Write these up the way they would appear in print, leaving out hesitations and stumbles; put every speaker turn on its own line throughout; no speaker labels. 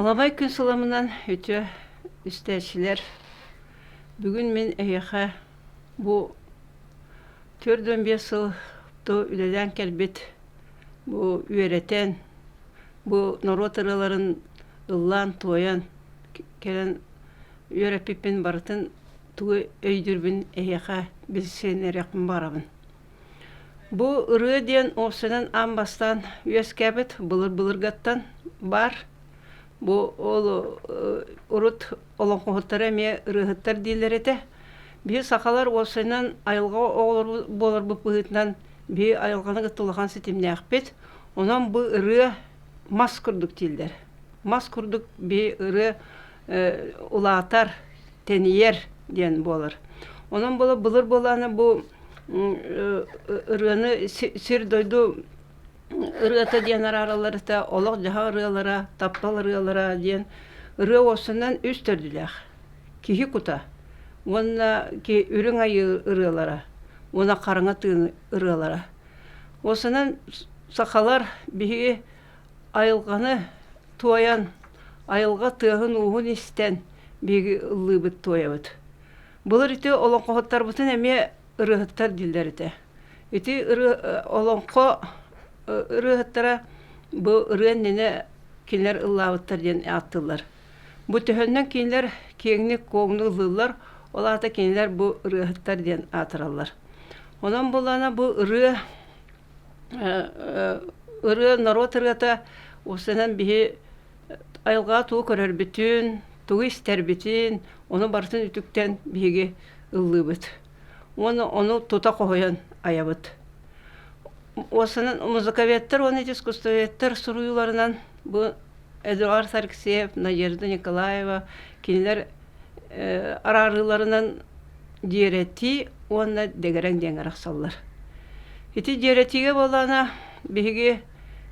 Аламай күн сыламынан үтүө истээччилэр, бүгүн мин эһиэхэ бу 45 сыл үлэлээн кэлбит бу үөрэтэн, бу норуот ырыаларын ыллаан-туойан кэлэн үөрэппиппин барытын тугу өйдүүрбүн эһиэхэ билсиһиннэриэхпин баҕарабын. Бу ырыа диэн уопсайынан аан бастаан үөскээбит былыр-былыргаттан баар. Бу ол урут олоҥхоһуттары эмиэ ырыаһыттар дииллэр этэ. Биһи сахалар уопсайынан айылҕа оҕолору буоларбыт быһыытынан биһи айылҕаны кытта улахан ситимнээхпит. Онон бу ырыа мас курдук дииллэр. Мас курдук биһи ырыа улаатар, тэнийэр диэн буолар. Онон була былыр буолаана бу ырыаны сир-дойду ырыата диэн араараллар олох-дьаһах ырыалара, таптал ырыалара диэн ырыа уопсайынан үс төрдүлээх. Киһи кута уонна үрүҥ айыы ырыалара уонна хараҥа тыын ырыалара. Уопсайынан сахалар биһиги айылҕаны туойан, айылҕа тыаһын-ууһун истэн биһиги ыллыыбыт, туойабыт. Былыр ити олоҥхоһуттарбытын эмиэ ырыаһыттар дииллэр этэ. Ити ырыа олоҥхо ырыаһыттара бу ырыа иннинэ кинилэр ыллаабыттар диэн ааттыыллар. Бу төһөннөн кинилэр киэҥник-куоҥнук ыллыыллар, ол аата кинилэр бу ырыаһыттар диэн аатыраллар. Онон буоллаҕына бу ырыа ырыа норуот ырыата уопсайынан биһи айылҕаҕа тугу көрөрбүтүн, тугу истэрбитин, ону барытын үтүктэн биһиги ыллыыбыт. Уонна ону тута хоһуйан айабыт. Уопсайынан музыковедтар уонна искусствоведтар суруйууларынан бу Эдуард Алексеев, Надежда Николаева кинилэр араарыыларынан дьиэрэтии уонна дэгэрэҥ диэн арахсаллар. Ити дьиэрэтиигэ буоллаҕына биһиги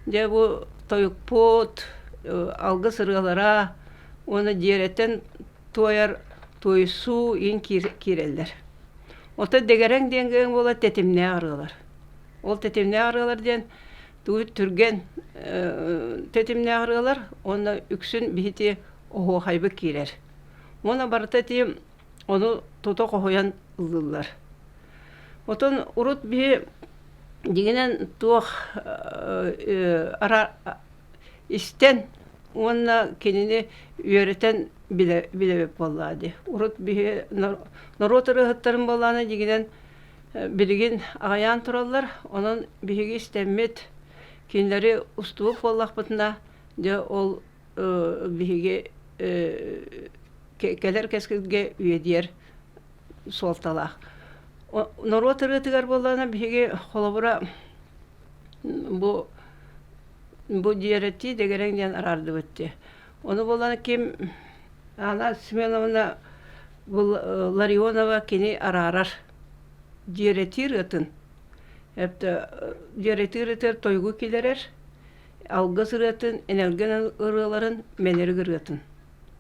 дьэ бу тойукпут, алгыс ырыалара уонна дьиэрэтэн туойар туойсуу иин киирэллэр. Оттон дэгэрэҥ диэн буола тэтимнээх ырыалар. Ол тэтимнээх ырыалар диэн тугу түргэн тэтимнээх ырыалар уонна үксүн биһити оһуохайбыт киирэр. Уонна барыта ити ону тута хоһуйан ыллыыллар. Отон урут биһи дьиҥинэн туох истэн уонна кинини үөрэтэн билэ билэбит буоллаа дии. Урут биһи норуот ырыаһыттарын буоллаҕына дьиҥинэн билигин аҕыйаан тураллар. Онон биһиги истэммит кинилэри устубут буоллахпытына дьэ ол биһиги кэлэр кэскилгэ үйэдийэр суолталаах. Норуот ырыатыгар буоллаҕына биһиги холобура бу бу дьиэрэтии дэгэрэҥ диэн араардыбыт дии. Ону буоллаҕына ким Анна Семеновна Ларионова кини араарар дьиэрэтии ырыатын дьиэрэтии ырыатыгар тойугу киллэрэр алгыс ырыатын, энэлгэн ырыаларын, мэнэрик ырыатын.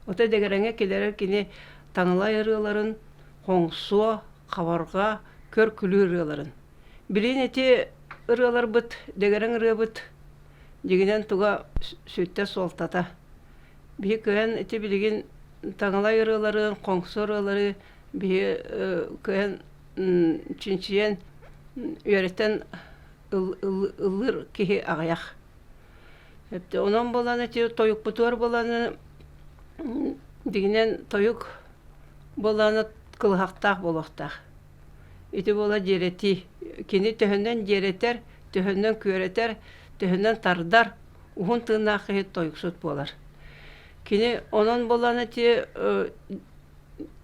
Ото дэгэрэҥҥэ киллэрэр кини таҥалай ырыаларын, хоҥсуо, хабарҕа, көр-күлүү ырыаларын. Билигин ити ырыаларбыт, дэгэрэҥ ырыабыт дьиҥинэн туга сүттэ суолтата. Биһи кыайан ити билигин таҥалай ырыаларын, хоҥсуо ырыалары биһи кыайан чинчийэн үөрэтэн ыллыыр киһи аҕыйах. Онон буолан ити тойукпутугар буолан дьиҥинэн тойук буоллаҕына кылыһахтаах буолуохтаах. Ити буола дьиэрэтии. Кини төһөнөн дьиэрэтэр, төһөнөн күөрэтэр, төһөнөн тардар, уһун тыыннаах киһи тойуксут буолар. Кини онон буолан ити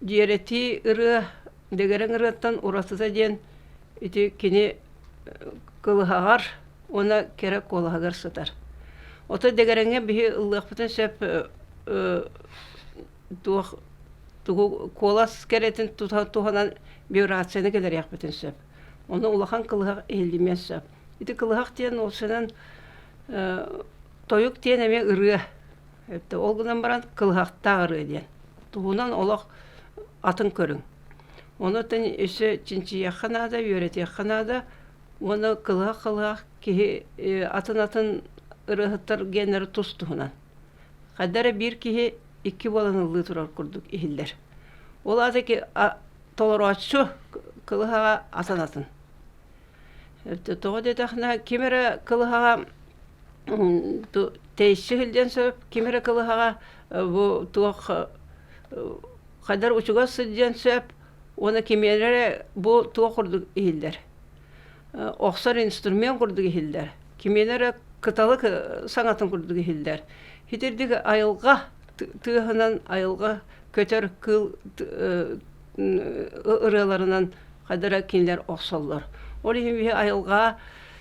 дьиэрэтии ырыа дэгэрэҥ ырыаттан уратыта диэн ити кини кылыһаҕар уонна кэрэ куолаһыгар сытар. Ото дэгэрэҥҥэ биһи ыллыахпытын сөп туох тугу куолас кэрэтин туһанан вибрацияны кэлэриэхпитин сөп. Ону улахан кылыһах иһиллимиэн сөп. Ити кылыһах диэн уопсайынан тойук диэн эмиэ ырыа. Ол гынан баран кылыһахтаах ырыа диэн. Туһунан олох атын көрүҥ. Онон өссө чинчийиэххэ наада, үөрэтиэххэ наада уонна кылыһах-кылыһах киһи атын-атын ырыаһыттар геннэрэ тус-туһунан. Хайда эрэ биир киһи икки буолан ыллыы турар курдук иһиллэр. Ол аата толорооччу кылыһаҕа атын атын. Тоҕо диэтэххинэ, ким эрэ кылыһаҕа тэйиччи сылдьан сөп, ким эрэ кылыһаҕа бу туох хайдар учугас сылдьыан сөп уонна кимиэнэ эрэ бу туох курдук иһиллэр. Охсор инструмент курдук иһиллэр. Кимиэнэ эрэ кыталык саҥатын курдук иһиллэр. Итирдик айылҕа тыаһынан айылҕа көтөр кыыл ырыаларынан хайдара кинилэр охсоллор. Ол иһин биһи айылҕа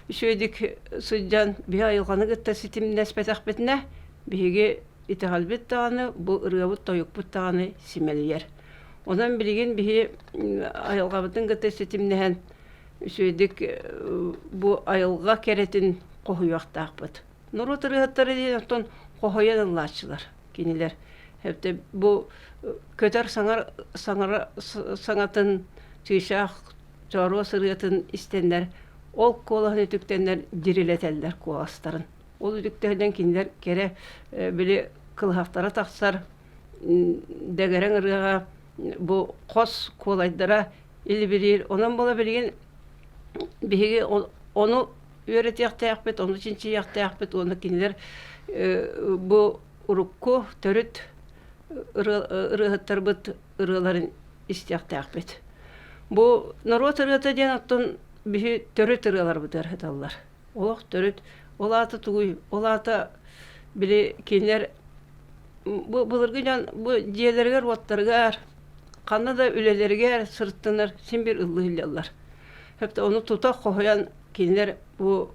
үчүгэйдик сылдьан биһи айылҕаны кытта ситимнэспэтэхпитинэ биһиги итэҕэлбит даҕаны, бу ырыабыт тойукпут даҕаны симэлийэр. Онон билигин биһи айылҕабытын кытта ситимнэһэн үчүгэйдик бу айылҕа кэрэтин хоһуйуохтаахпыт. Норуот ырыаһыттара диэн оттон хоһуйан ыллааччылар кинилэр. Бу көтөр саҥар саҥара саҥатын чыычаах чооруос ырыатын истэннэр ол куолаһын үтүктэннэр дьирилэтэллэр куоластарын. Ол үтүктэринэн кинилэр кэрэ били кылыһахтара тахсар дэгэрэҥ ырыаҕа бу хос куолайдара илибириир. Онон буола билигин биһиги ону үөрэтиэхтээхпит, ону чинчийиэхтээхпит уонна кинилэр бу урукку төрүт ырыаһыттарбыт ырыаларын истиэхтээхпит. Бу норуот ырыата диэн оттон биһи төрүт ырыаларбытыгар сыталлар. Олох төрүт. Ол аата тугуй? Ол аата били кинилэр бу былыргы дьон бу дьиэлэригэр-уоттарыгар ханна да үлэлэригэр сырыттынар син биир ыллыы сылдьаллар. Сөптө ону тута хоһуйан кинилэр бу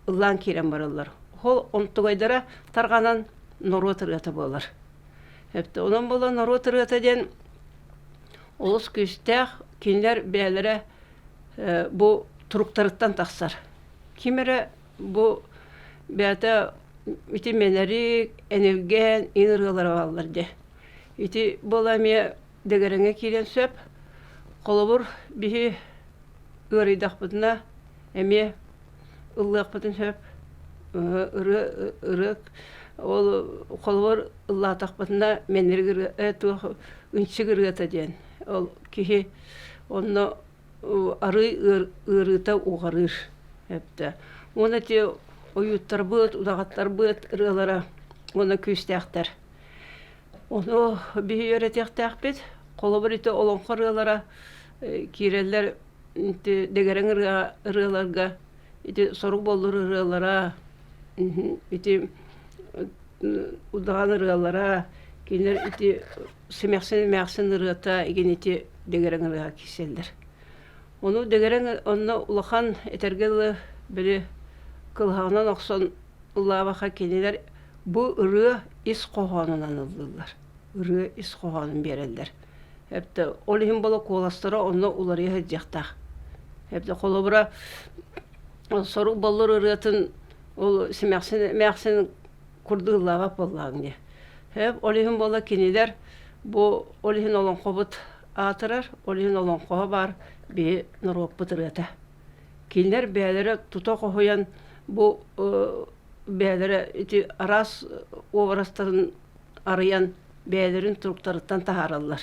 ыллаан киирэн бараллар. Ол онтугайдара тарҕанан норуот ырыата буолар. Сөптө онон буолан норуот ырыата диэн олус күүстээх кинилэр бэйэлэрэ бу туруктарыттан тахсар. Ким эрэ бу бэйэтэ ити мэнэрик, энэлгэн ин ырыалара бааллар дьэ. Ити буола эмиэ дэгэрэҥҥэ киириэн сөп. Холобур, биһи ыарыйдахпытына эмиэ ыллыахпытын сөп. Ырыа ырыа ол холобур ыллаатахпытына мэнэрик ырыа туох ынчык ырыата диэн. Ол киһи онно арыый ыарыыта уҕарыыр эптэ. Уонна ити ойууттарбыт, удаҕаттарбыт ырыалара уонна күүстээхтэр. Ону биһи үөрэтиэхтээхпит. Холобур, ити олоҥхо ырыалара киирэллэр ити дэгэрэҥ ырыа ырыаларга ити сорук боллур ырыалара ити удаҕан ырыалара кинилэр ити симэхсин эмээхсин ырыата игин ити дэгэрэҥ ырыаҕа киирсэллэр. Ону дэгэрэҥ онно улахан этэргэ дылы били кылыһаҕынан охсон ыллаабакка кинилэр бу ырыа ис хоһоонунан ыллыыллар. Ырыа ис хоһоонун биэрэллэр. Эптэ ол иһин буола куоластара онно уларыйа сылдьыахтаах. Эптэ холобура сорук боллур ырыатын ол симэхсин эмээхсин курдук ыллаабат буоллаҕыҥ дии. Сөп, ол иһин буола кинилэр бу ол иһин олоҥхобут аатырар, ол иһин олоҥхоһо баар биһи норуоппут ырыата. Кинилэр бэйэлэрэ тута хоһуйан бу бэйэлэрэ ити араас уобарастарын арыйан бэйэлэрин туруктарыттан таһаараллар.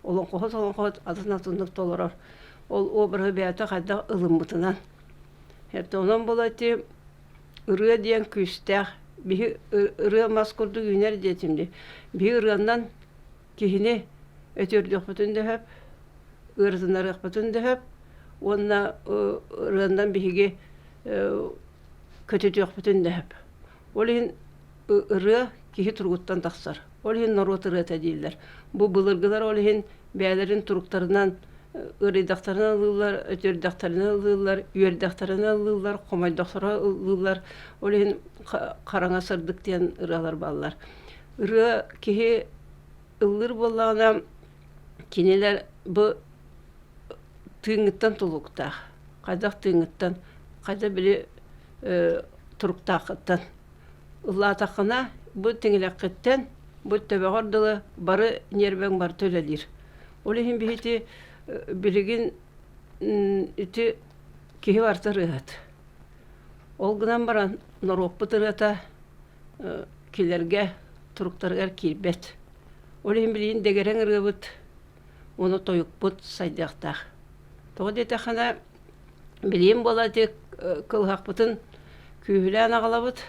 Олоҥхоһут олоҥхоһут атын атыннык толорор. Ол уобараһы бэйэтэ хайдах ылыммытынан. Онон буола ити Ырыа диэн күүстээх. Биһи ырыа мас курдук үүнэр диэтим дии. Биһи ырыаннан киһини өтүөрдүөхпүтүн да сөп, ыарытыннарыахпытын да сөп уонна ырыаннан биһиги көтүтүөхпүтүн да сөп. Ол иһин ырыа киһи туругуттан тахсар. Ол иһин норуот ырыата дииллэр. Бу былыргылар ол иһин бэйэлэрин туруктарынан ыарыйдахтарына ыллыыллар, өтүөрдэхтэринэ ыллыыллар, үөрдэхтэринэ ыллыыллар, хомойдохторо ыллыыллар. Ол иһин хараҥа сырдык диэн ырыалар бааллар. Ырыа киһи ыллыыр буоллаҕына, кинилэр бу тыыҥҥыттан тулуктаах. Хайдах тыыҥҥыттан, хайдах били туруктааххыттан. Ыллаатаххына, бу тиҥилэххиттэн, бу төбөҕөр дылы бары ньиэрбэҥ барыта үлэлиир. Ол иһин биһити билигин ити киһи барыта ырыаһыт. Ол гынан баран норуоппут ырыата кинилэргэ. туруктарыгар киирбэт. Ол иһин билигин дэгэрэҥ ырыабыт уонна тойукпут сайдыахтаах. Тоҕо диэтэххинэ, билигин буола ити кылыһахпытын күүһүлээн аҕалабыт.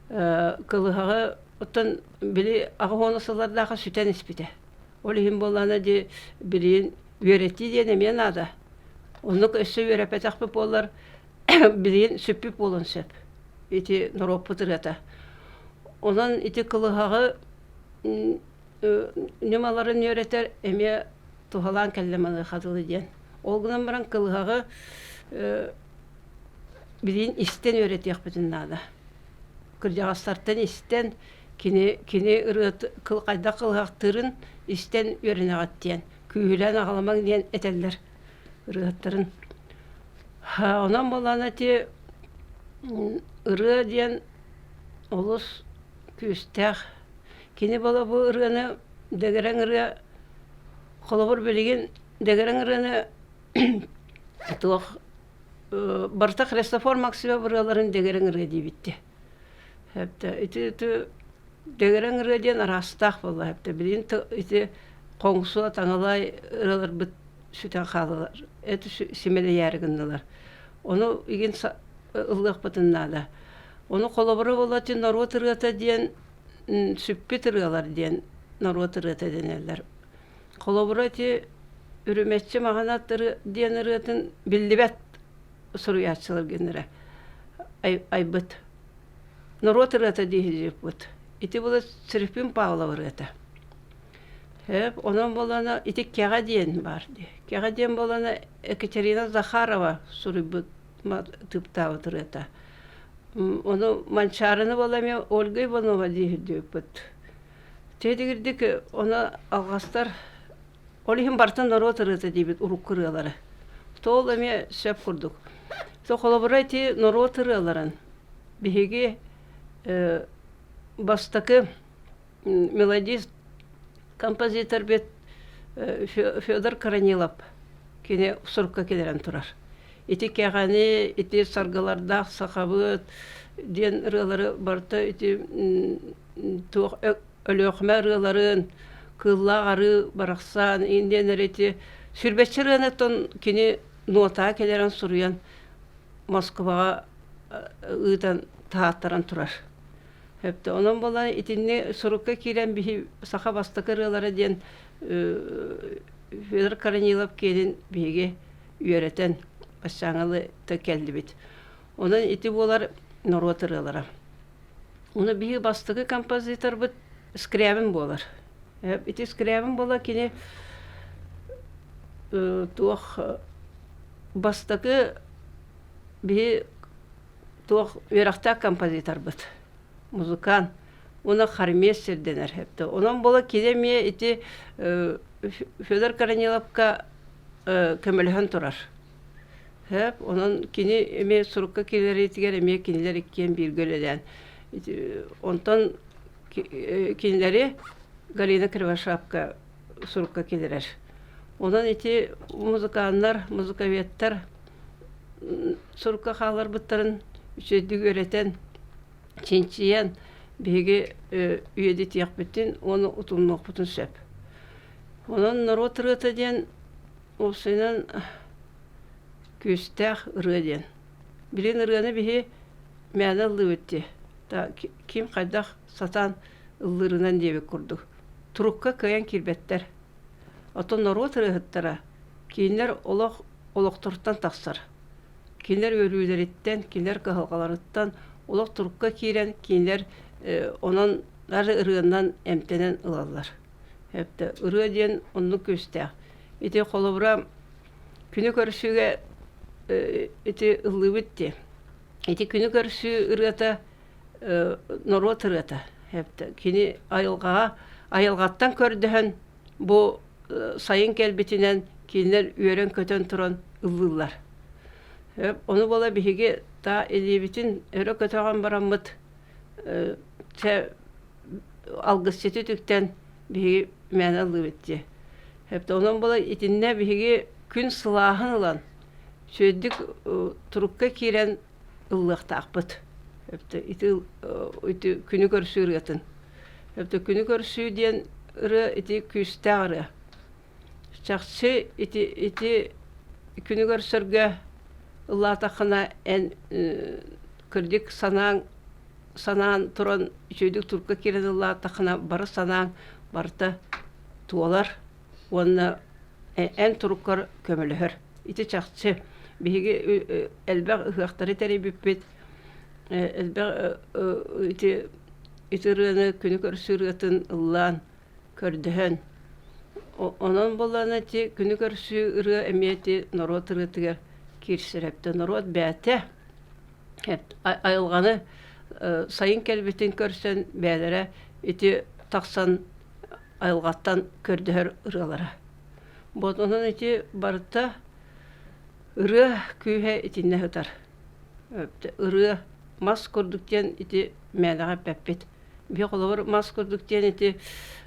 Кылыһаҕы оттон били 80 сыллардаахха сүтэн испитэ. Ол иһин буоллаҕына дии билигин үөрэтии диэн эмиэ наада. Оннук өссө үөрэппэтэхпит буоллар билигин сүппүт буолуон сөп. Ити норуоппут ырыата. Онон ити кылыһаҕы ньымаларын үөрэтэр эмиэ туһалаан кэллэ маныаха дылы диэн. Ол гынан баран кылыһаҕы билигин истэн үөрэтиэхпитин наада. Кырдьаҕастартан истэн кини кини ырыат хайдах кылыһахтыырын истэн үөрэнэҕит диэн, күүһүлээн аҕаламаҥ диэн этэллэр ырыаһыттарын. Онон буоллаҕына ити ырыа диэн олус күүстээх. Кини буола бу ырыаны дэгэрэҥ ырыа холобур билигин дэгэрэҥ ырыаны туох барыта Христофор Максимов ырыаларын дэгэрэҥ ырыа диэбит дии. Ити ити дэгэрэҥ ырыа диэн араастаах буолла. Билигин ити хоҥсуо, таҥалай ырыаларбыт сүтэн хааллылар, эти симэлийээри гыннылар. Ону игин ыллыахпытын наада. Ону холобура буола ити норуот ырыата диэн сүппүт ырыалар диэн норуот ырыата дэнэллэр. Холобура ити Үрүмэччи маҕан ат диэн ырыатын биллибэт суруйааччылар геннэрэ айбыт. Норуот ырыата диэһилдьиппит. Ити була Серафим Павлов ырыата. Эп, онон буолана ити Кэҕэ диэн баар дии. Кэҕэ диэн буолана Екатерина Захарова суруйбут тыыптаабыт ырыата. Ону Манчаарыны буола эмиэ Ольга Иванова диэһилдьиппит. Тиэтигирдик ону алҕастар Ол иһин барытын норуот ырыата диибит урукку ырыалары. Тоол эмиэ сөп курдук. То холобура ити норуот ырыаларын биһиги бастакы мелодист композитор бит Федор Каранилов кини сурукка киллэрэн турар. Ити кэҕэни, ити саргылардаах сахабыт диэн ырыалары барыта ити туох Өлүөхүмэ ырыаларын, Кыыллаах арыы барахсан диэн эрэ ити сүүрбэччэ ырыаны кини нуотаа кэлэрин суруйан Москваҕа ыытан таһааттаран турар. Өптө онон буолан итинни сурукка киирэн биһи саха бастакы ырыалара диэн Федор Корнилов киэнин биһиги үөрэтэн баччааҥҥа кэллибит. Онон ити буолар норуот ырыалара. Ону биһиги бастакы композиторбыт Скрябин буолар. Ити Скрябин буола кини туох бастакы биһи туох үөрэхтээх композиторбыт, музыкант уонна хормейстер дэнэр. Онон буола кини эмиэ ити Федор Корниловка көмөлөһөн турар. Сөп, онон кини эмиэ сурукка киллэриитигэр эмиэ кинилэр иккиэн бииргэ үлэлээн онтон кинилэри Галина Кривошапка сурукка киллэрэр. Онон ити музыканнар, музыковедтар сурукка хаалларбыттарын үчүгэйдик үөрэтэн, чинчийэн биһиги үйэтитиэхпитин уонна утумнуохпутун сөп. Онон норуот ырыата диэн Уопсайынан күүстээх ырыа диэн. Билигин ырыаны биһи мээнэ ыллыыбыт дии. Ким хайдах сатаан ыллыырынан диэбит курдук. Турукка кыайан киирбэттэр. Оттон норуот ырыаһыттара кинилэр олох олохторуттан тахсар. Кинилэр үөрүүлэриттэн, кинилэр кыһалҕаларыттан олох турукка киирэн кинилэр онон ары ырыанан эмтэнэн ылаллар. Ырыа диэн оннук күүстээх. Ити холобура күнү көрсүүгэ ити ыллыыбыт дии. Ити күнү көрсүү ырыата норуот ырыата. Кини айылҕаҕа айылҕаттан көрдөһөн бу сайын кэлбитинэн кинилэр үөрэн-көтөн туран ыллыыллар. Ону буола биһиги та илиибитин өрө көтөҕөн бараммыт чэ алгысчыты үтүктэн биһиги мээнэ ыллыыбыт дии. Онон буола итиннэ биһиги күн сылааһын ылан, үчүгэйдик турукка киирэн ыллыахтаахпыт. Ити ити күнү көрсүү ырыатын. Күнү көрсүү диэн ырыа ити күүстээх ырыа. Чахчы ити ити күнү көрсөргө ыллаатаххына эн кырдьык санааҥ санаан туран үчүгэйдик турка киирэн ыллаатаххына бары санааҥ барыта туолар уонна эн туруккар көмөлөһөр. Ити чахчы биһиги элбэх ыһыахтары тэрийбиппит, элбэх ити ити ырыаны күнү көрсүү ырыатын ыллаан көрдөһөн онон буоллаҕына ити күнү көрсүү ырыа эмиэ ити норуот ырыатыгар киирсэр эбитэ норуот бэйэтэ айылҕаны сайын кэлбитин көрсөн бэйэлэрэ ити тахсан айылҕаттан көрдөһөр ырыалара. Вот онон ити барыта ырыа күүһэ итиннэ сытар. Ырыа мас курдук диэн ити мээнэҕэ эппэппит. Биһи холобур мас курдук диэн ити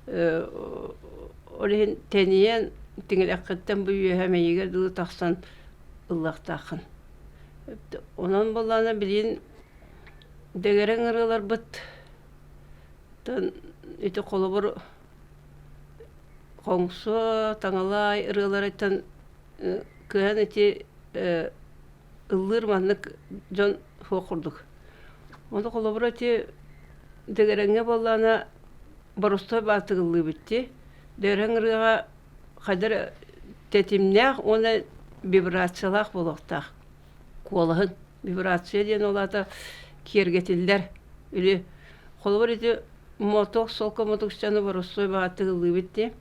ол иһин тэнийэн тиҥилэххиттэн бу үөһэ мэйиигэр дылы тахсан ыллыахтааххын. Онон буоллаҕына билигин дэгэрэҥ ырыаларбыт ити холобур хоҥсуо, таҥалай ырыаларыттан кыһан ити ыллыыр маннык дьон суох курдук. Ону холобура ити дэгэрэҥҥэ буоллаҕына боростуой баатык ыллыыбыт дии. Дэгэрэҥ ырыаҕа хайдах эрэ тэтимнээх уонна вибрациялаах буолуохтаах. Куолаһын вибрация диэн ол аата киэргэтиллэр. Или холобур ити моток солко мутукчаны боростуой баҕатык ыллыыбыт дии.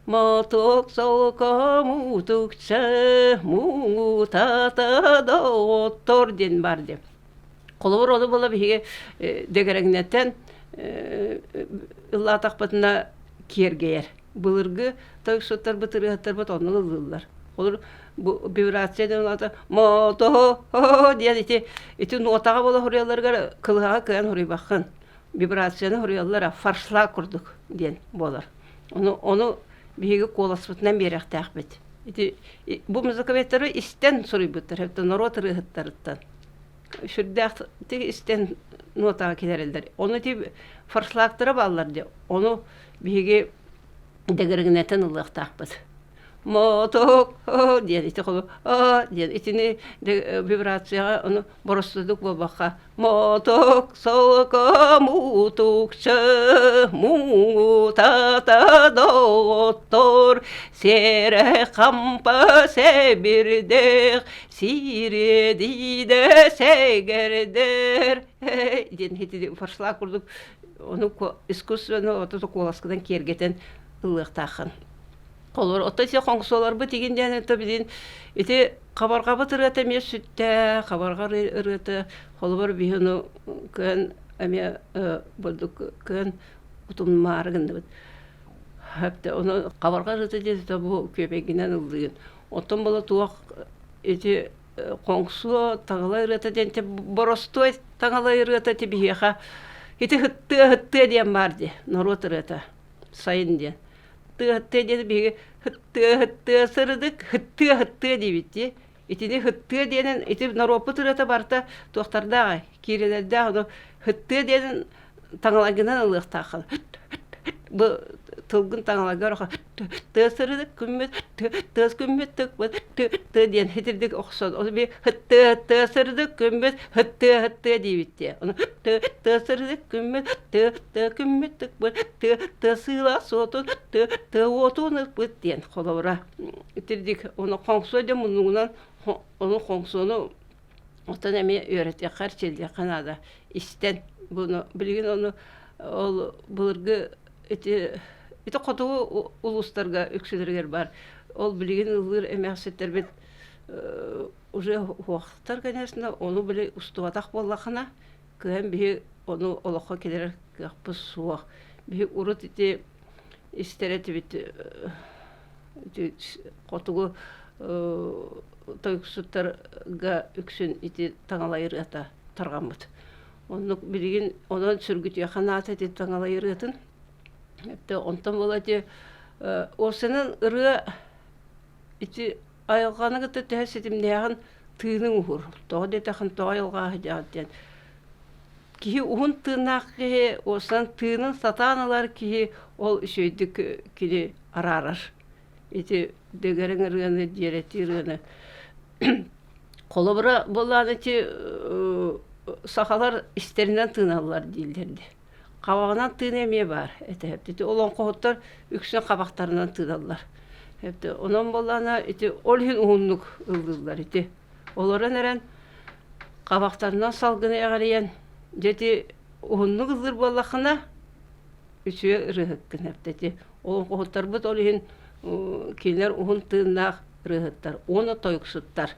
Моток солко мутукча муҥутата доҕоттор диэн бар дии. Холобур ону буола биһиги дэгэрэҥнэтэн ыллаатахпытына киэргэйэр. Былыргы тойуксуттарбыт, ырыаһыттарбыт оннук ыллыыллар. Холобур бу вибрация диэн аата мотоһо диэн ити ити нуотаҕа буола хоруйалларыгар кылыһаҕа кыайан хоруйбаххын. Вибрацияны хоруйаллара форшлаг курдук диэн буолар. Ону ону биһиги куоласпытынан биэриэхтээхпит. Ити бу музыковедтары истэн суруйбуттар, это норуот ырыаһыттарыттан. Сүрдээхтик истэн нуотаҕа киллэрэллэр. Ону ити форшлагтара бааллар дии. Ону биһиги дэгэригинэтэн ылыахтаахпыт. Моток диэн ити холу диэн итини вибрацияҕа ону боростуодук буолбакка моток солко мутукча муҥутата доҕоттор сиэрэ хампа сэбирдэх сиирэдиидэ сэгэрдэр диэн ити форшлаг курдук ону искусственно ото куоласкынан киэргэтэн ылыахтааххын. Холобур, оттон ити хоҥсуоларбыт игин диэн это билин ити хабарҕабыт ырыата эмиэ сүттэ, хабарҕа ырыата холобур биһи ону кыан эмиэ бурдук кыан утумнаары гынныбыт. Ону хабарҕа ырыата диэн бу күөбэйгинэн ыллыгын. Оттон була туох ити хоҥсуо таҥалай ырыата диэн боростуой таҥалай ырыата ити биһиэхэ ити һыттыа һыттыа диэн баар дии норуот ырыата сайын диэн тыа һыттыа диэн биһиги һыттыа һыттыа сырдык һыттыа һыттыа диибит дии итини һыттыа диэнин ити норуоппут ырыата барыта туохтардааҕай киирэлэрдээх ону һыттыа диэнин таҥалайгынан ылыахтааххын бу тылгын таҥалайгар тыас ырыдык күммүт тыас күммүт тыкпыт тыа диэн хитирдик охсон ол би тыа тыас ырыдык күммүт тыа тыа диибит диэ ону тыас ырыдык күммүт тыа тыа күммүт тыкпыт тыа тыа сыыла суотун тыа тыа уотун ыкпыт диэн холобура итирдик ону хоҥсуо диэн муннугунан ону хоҥсуону Оттон эмиэ үөрэтиэххэ, эрчиллиэххэ наада. Истэн буну билигин ону ол былыргы ити ити хотугу улуустарга үксүлэригэр баар. Ол билигин ыллыыр эмээхситтэрбит уже уһуохтар конечно, ону били устубатах буоллаххына, кыһан биһи ону олоххо киллэрэр кыахпыт суох. Биһи урут ити истэр этибит ити хотугу тойуксуттарга үксүн ити таҥалай ырыата тарҕаммыт. Оннук билигин онон сүргүтүөххэ наада ити таҥалай ырыатын. Онтон буола ити уопсайынан ырыа ити айылҕаны кытта төһө ситимнээҕин тыыныҥ уһуур. Тоҕо диэтэххин тоҕо айылҕа диэн. Киһи уһун тыыннаах киһи, уостан тыынын сатаан ылар киһи ол үчүгэйдик кини араарар. Ити дэгэрэҥ ырыаны, дьиэрэтии ырыаны. Холобура, буоллаҕына ити сахалар истэринэн тыыналлар дииллэр дии. Хабаҕынан тыыныы эмиэ баар этэ. Ити олоҥхоһуттар үксүн хабахтарынан тыыналлар. Онон буоллаҕына ити ол иһин уһуннук ыллыыллар ити. Олорон эрэн хабахтарынан салгыны эҕирийэн дьэ ити уһуннук ыллыыр буоллаххына үчүгэй ырыаһыккын ити олоҥхоһуттарбыт ол иһин кинилэр уһун тыыннаах ырыаһыттар уонна тойуксуттар.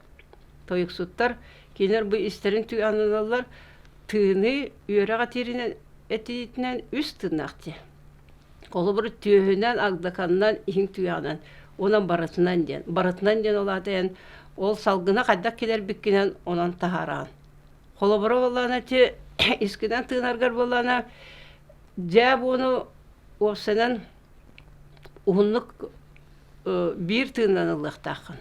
Тойуксуттар кинилэр бу истэрин ананаллар тыыныы үөрэх этииринэн этиитинэн үс тыыннаах дии. Холобур түөһүнэн, агдаканынан, иһиҥ түгэҕинэн уонна барытынан диэн. Барытынан диэн ол аата эн ол салгына хайдах килэрбиккинэн онон таһаараҕын. Холобура буоллаҕына ити искинэн тыынаргар буоллаҕына дьээ буону уопсайынан уһуннук биир тыынынан ылыахтааххын.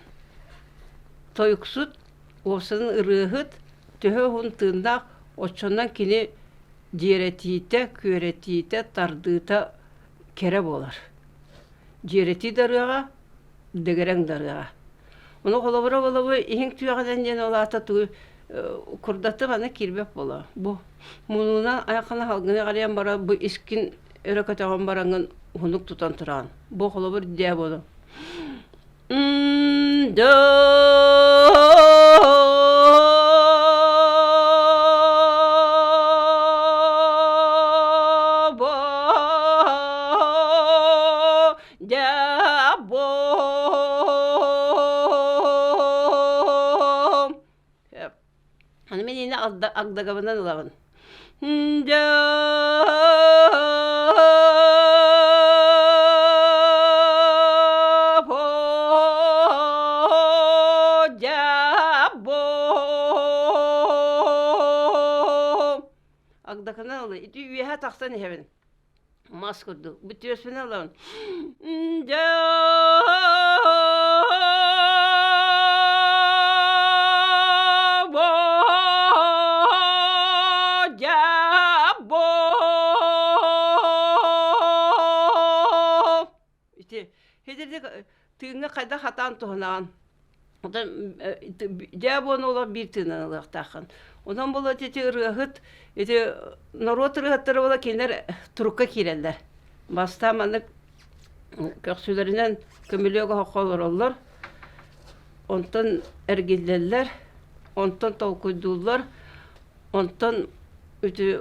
Тойуксут, уопсайынан ырыаһыт төһө уһун тыыннаах оччонон кини дьиэрэтиитэ, күөрэтиитэ, тардыыта кэрэ буолар. Дьиэрэтии да ырыаҕа, дэгэрэҥ да ырыаҕа. Ону холобура буолабы иһиҥ түөҕүнэн диэн ол аата тугу курдаты манна киирбэт буолар. Бу муннунан айаххына салгыны эҕэрийэн баран бу искин өрө көтөҕөн бараҥҥын уһуннук тутан тураҕын. Бу холобур дьээ буолу. Аны мин иннэ агдагабынан ылабын. Агдакынан ылы. Ити үөһэ тахсан иһэбин. Мас курдук. Бу түөспүн ылабын. Ити хидирдик тыыҥҥа хайдах хатаан туһанаҕын Оттон дьээ буону олох биир тыынан ылыахтааххын. Онон буолла ити ырыаһыт, ити норуот ырыаһыттара буола кинилэр турукка киирэллэр. Бастаан маннык көхсүлэринэн көмүлүөк оһоххо олороллор, онтон эргиллэллэр, онтон толкуйдууллар, онтон ити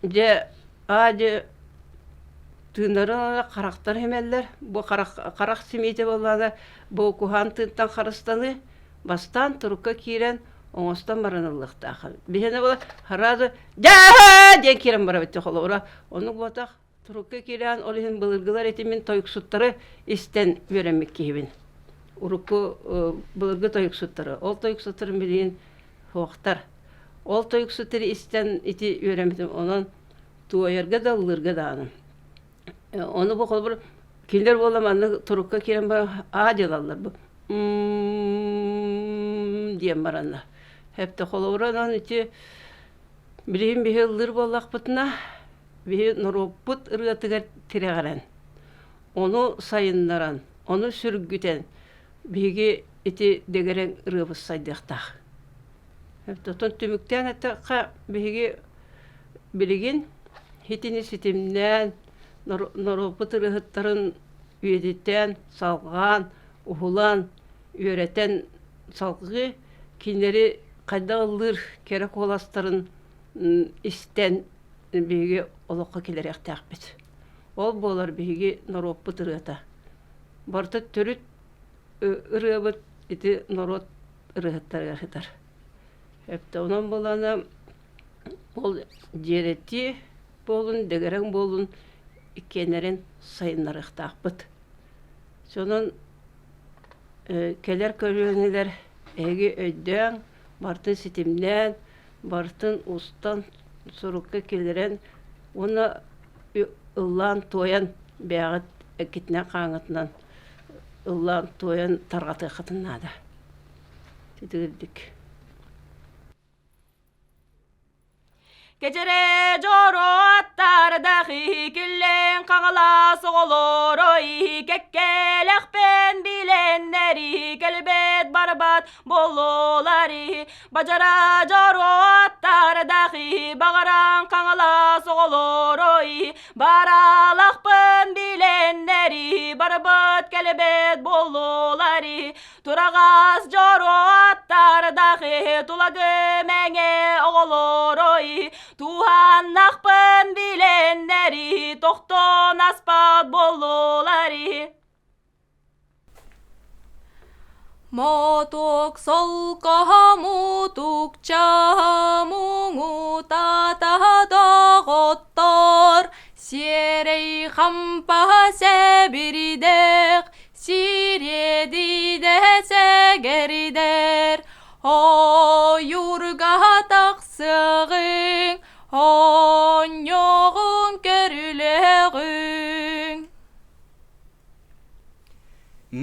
дьэ аа дьэ тыыннарын харахтар симэллэр. Бу харах, харах симиитэ буоллаҕына бу куһаан тыынтан харыстаныы бастаан турукка киирэн оҥостон баран ыллыахтаах. Биһиэнэ буола сразу дьаа диэн киирэн барабыт холобура. Оннук буотах турукка киирэн ол иһин былыргылар ити мин тойуксуттары истэн үөрэммит киһибин. Урукку былыргы тойуксуттары. Ол тойуксуттарым билигин суохтар. Ол тойуксуттары истэн ити үөрэммитим. Онон туойарга да ыллыырга даҕаны. Ону бу холобур кинилэр буола маннык турукка киирэн баран аа дьылаллар бу диэн баранна. Хэптэ холобура онон ити билигин биһи ыллыыр буоллахпытына биһи норуоппут ырыатыгар тирэҕирэн ону сайыннаран ону сүргүтэн биһиги ити дэгэрэҥ ырыабыт сайдыахтаах. Оттон түмүктээн эттэххэ, биһиги билигин итини ситимнээн, норуоппут ырыаһыттарын үйэтитэн, салҕаан, уһулан, үөрэтэн салҕыы кинилэри хайдах ыллыыр кэрэ куоластарын истэн биһиги олоххо киллэриэхтээхпит. Ол буолар биһиги норуоппут ырыата. Барыта төрүт ырыабыт ити норуот ырыаһыттарыгар сытар. Өптө онон буолана ол дьиэрэтии буолун, дэгэрэҥ буолун иккиэннэрин сайыннарыахтаахпыт. Сонон кэлэр көлүөнэлэр эһиги өйдөөн, барытын ситимнээн, барытын устан, сурукка киллэрэн уонна ыллаан-туойан бэйэҕит эккитинэн-хааҥҥытынан ыллаан-туойан тарҕатыаххытын наада. Итигирдик.
Кэчэрэ дьоруоттардах киллэн хаҥалас оҕолоро кэккэлэхпин билэннэри кэлбэт барбат буоллулар. Бадьара дьоруоттардах баҕаран хаҥалас оҕолоро баралахпын билэннэри барбат кэлбэт буоллулар. Тураҕас дьоруоттардах тулагы мэҥэ оҕолорой туһаннахпын билэннэри тохтон аспат буоллулари.
Мотуок солкоһо мутукча муҥутаатаһа доҕоттор, сиэрэй хампаһа сэбирдэх, Сириэдийдэ сэгэрдэр, ойуурга тахсыаҕыҥ, оонньуоҕуҥ көрүлүөҕүҥ.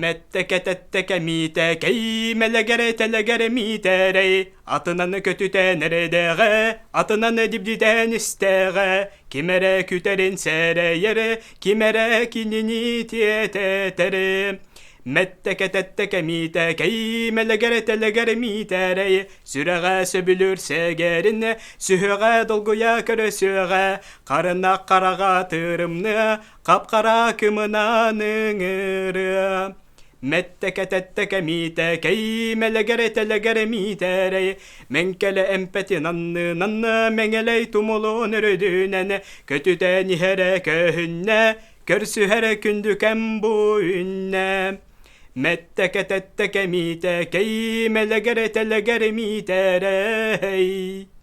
Мэттэкэ-тэттэ кэмиитэ кэймэлэгэрэ тэлэгэрэ миитэрэй, атынан көтүтэн эрэдэҕэ, атынан дибдитээн истэҕэ, ким эрэ күтэрин сэрэйэрэ, ким эрэ кинини тиэтэтэрэ. Мэттэкэ-тэттэ миитэ кэймэлэгэрэ тэлэгэрэ миитэрэй, сүрэҕэ сөбүлүүр сэгэрин, сүһүөҕэ долгуйа көрөсүөҕэ, харына хараҕа тырымныа, хап-хара кымынан ыҥырыа. Мэттэкэ-тэттэ миитэ кэймэлэгэрэ тэлэгэрэ миитэрэй, мэҥкэлэ эмпэтин аннынан мэҥэлэй тумулун үрдүнэн көтүтэн иһэрэ көһүннэ, көрсүһэрэ күндүкэм бу үннэ. Мэттэкэ-тэттэ миитэ кэймэлэгэрэ тэлэгэрэ миитэрэй.